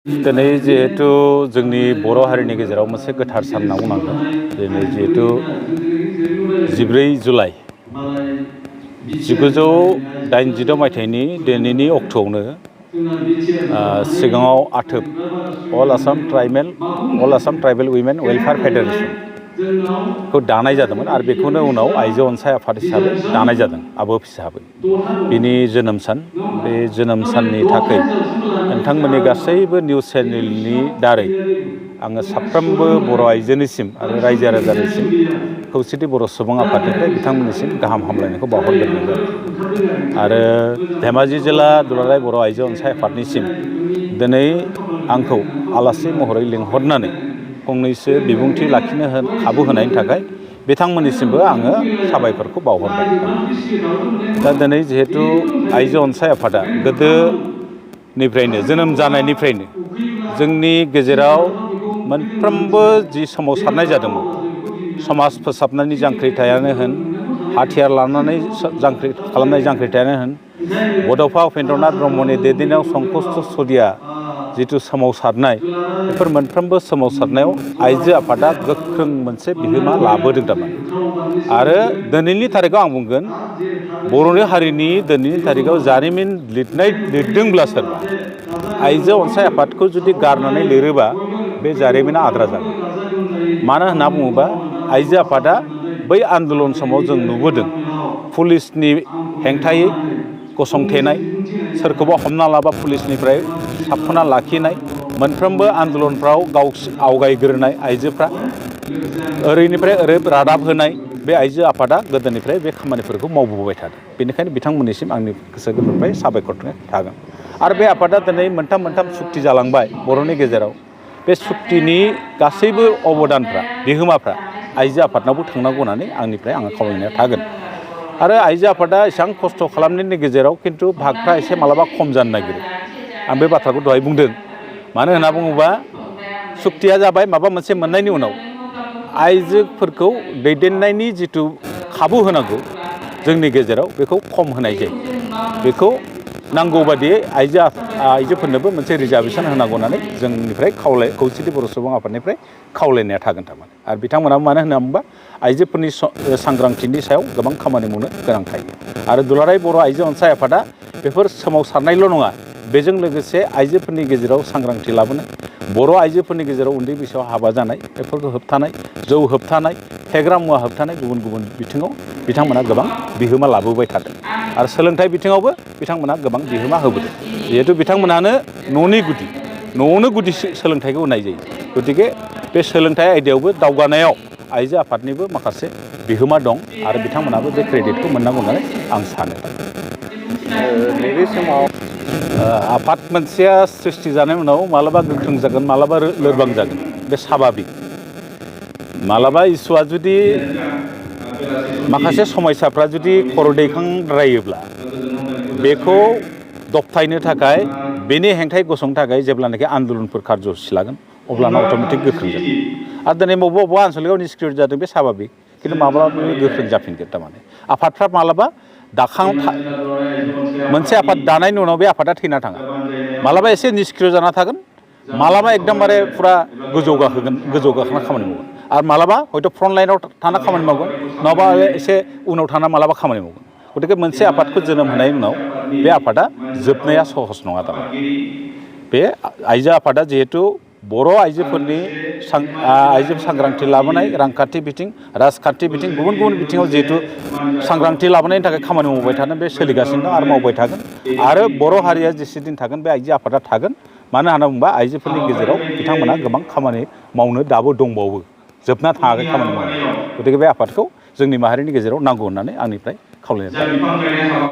दिनै जिहेतु जोंनि बर' हारिनि गेजेराव मोनसे गोथार सान होनना बुंनांगोन। दिनै जिहेतु 14 जुलाइ 1986 मायथाइनि दिनैनि अक्ट'आवनो सिगाङाव आथोब अल आसाम ट्राइबेल उइमेन वेलफेयार फेडारेसन खौ दानाय जादोंमोन आरो बेखौनो उनाव आइजो अनसाय आफाद हिसाबै दानाय जादों आबोफ हिसाबै। बिनि जोनोम सान, बे जोनोम साननि थाखाय नोंथांमोननि गासैबो निउस चेनेलनि दारै आङो साफ्रोमबो बर' आइजोनिसिम आरो रायजो राजानिसिम खौसेथि बर' सुबुं आफादनिफ्राय बिथांमोननिसिम गाहाम हामलायनायखौ बावहरग्रोनाय जाबाय। आरो धेमाजि जिल्ला दुलाराय बर' आइजो अनसाय आफादनिसिम दिनै आंखौ आलासि महरै लिंहरनानै फंनैसो बिबुंथि लाखिनो खाबु होनायनि थाखाय बिथांमोननिसिमबो आङो साबायखरखौ बावहरबाय। दा दिनै जिहेतु आइजो अनसाय आफादा गोदोनिफ्रायनो जोनोम जानायनिफ्रायनो जोंनि गेजेराव मोनफ्रोमबो जि सोमावसारनाय जादोंमोन, समाज फोसाबनायनि जांख्रिथायानो होन, हाथियार लानानै खालामनाय जांख्रिथायानो होन, बड'फा उपेन्द्रनाथ ब्रह्मनि दैदेननायाव संकष्ट सदिया जिथु सोमावसारनाय, बेफोर मोनफ्रोमबो सोमावसारनायाव आइजो आफादा गोख्रों मोनसे बिहोमा लाबोदों थारमाने। आरो दिनैनि थारिखआव आं बुंगोन, बर' हारिनि दिनैनि थारिखआव जारिमिन लिरदोंब्ला सोरबा आइजो अनसाय आफादखौ जुदि गारनानै लिरोबा बे जारिमिना आद्रा जागोन। मानो होनना बुङोबा आइजो आफादा बै आन्दलन समाव जों नुबोदों पुलिसनि हेंथायै गसंथेनाय, सोरखौबा हमना लाबा पुलिसनिफ्राय साबख'ना लाखिनाय, मोनफ्रोमबो आन्दलनफ्राव आवगायग्रोनाय आइजोफ्रा ओरैनिफ्राय ओरै रादाब होनाय, बे आइजो आफादा गोदोनिफ्राय बे खामानिफोरखौ मावबोबाय थादों। बेनिखायनो बिथांमोननिसिम आंनि गोसो गोरबोनिफ्राय साबायखर थागोन। आरो बे आफादा दिनै मोनथाम सुक्ति जालांबाय बर'नि गेजेराव। बे सुक्तिनि गासैबो अबदानफ्रा, बिहोमाफ्रा आइजो आफादनावबो थांनांगौ होननानै आंनिफ्राय आङो खावलायनाया थागोन। आरो आइजो आफादा एसेबां खस्थ' खालामनायनि गेजेराव खिन्थु भागफ्रा एसे मालाबा खम जानो नागिरो। आं बे बाथ्राखौ दहाय बुंदों। मानो होनना बुङोबा सुक्तिया जाबाय माबा मोनसे मोननायनि उनाव आइजोफोरखौ दैदेननायनि जिथु खाबु होनांगौ जोंनि गेजेराव, बेखौ खम होनाय जायो। बेखौ नांगौ बादियै आइजोफोरनोबो मोनसे रिजार्भेसन होनांगौ होननानै जोंनिफ्राय खौसेथि बर' सुबुं आफादनिफ्राय खावलायनाया थागोन थारमाने। आरो बिथांमोनाबो मानो होनना बुंबा आइजोफोरनि सांग्रांथिनि सायाव गोबां खामानि मावनो गोनां थायो। आरो दुलाराय बर' आइजो अनसाय आफादा बेफोर सोमावसारनायल' नङा, बेजों लोगोसे आइजोफोरनि गेजेराव सांग्रांथि लाबोनाय, बर' आइजोफोरनि गेजेराव उन्दै बैसोआव हाबा जानाय बेफोरखौ होबथानाय, जौ होबथानाय, फेग्रा मुवा होबथानाय, गुबुन बिथिङाव बिथांमोना गोबां बिहोमा लाबोबाय थादों। आरो सोलोंथाइ बिथिङावबो बिथांमोना गोबां बिहोमा होबोदों। जिहेतु बिथांमोनानो न'आवनो गुदि सोलोंथाइखौ होनाय जायो। गतिके बे सोलोंथाइ आयदायावबो दावगानायाव आइजो आफादनिबो माखासे बिहोमा दं आरो बिथांमोनाबो बे क्रेडिटखौ मोननांगौ होननानै आं सानो। नैबे समाव आफाद मोनसेया सृष्टि जानायनि उनाव मालाबा गोख्रों जागोन, मालाबा लोरबां जागोन, बे साभाबिक। मालाबा इसुआ जुदि माखासे समयसाफ्रा जुदि खर' दैखांद्रायोब्ला बेखौ दबथायनो थाखाय, बेनि हेंथायै गसंनो थाखाय जेब्लानाखि आन्दलनफोर कार्ज'सुचि लागोन अब्लाना अट'मेटिक गोख्रों जागोन। आरो दिनै बबेबा आनसलिकआव निष्क्रिय जादों, बे साभाबिक। खिन्थु माब्लाबा गोख्रों जाफिनगोन थारमाने। आफादफ्रा मालाबा मोनसे आफाद दानायनि उनाव बे आफादा थैना थाङा। मालाबा एसे निष्क्रिय जाना थागोन, मालाबा एकदमबारे फुरा गोजौ गाखोना खामानि मावगोन। आरो मालाबा हयथ' फ्रन्ट लाइनाव थाना खामानि मावगोन, नङाबा एसे उनाव थाना मालाबा खामानि मावगोन। गतिके मोनसे आफादखौ जोनोम होनायनि उनाव बे आफादा जोबनाया सहस नङा थारमाने। बे आइजो आफादा जिहेतु बर' आइजोफोरनि आइजो सांग्रांथि लाबोनाय, रांखान्थि बिथिं, राजखान्थि बिथिं, गुबुन बिथिङाव जिहेतु सांग्रांथि लाबोनायनि थाखाय खामानि मावबाय थादों, बे सोलिगासिनो दं आरो मावबाय थागोन। आरो बर' हारिया जेसेदिन थागोन बे आइजो आफादा थागोन। मानो होनना बुङोबा आइजोफोरनि गेजेराव बिथांमोना गोबां खामानि मावनो दाबो दंबावो, जोबना थाङाखै खामानि मावनाय। गतिके बे आफादखौ जोंनि माहारिनि गेजेराव नांगौ होननानै आंनिफ्राय खावलायनाय थाबाय।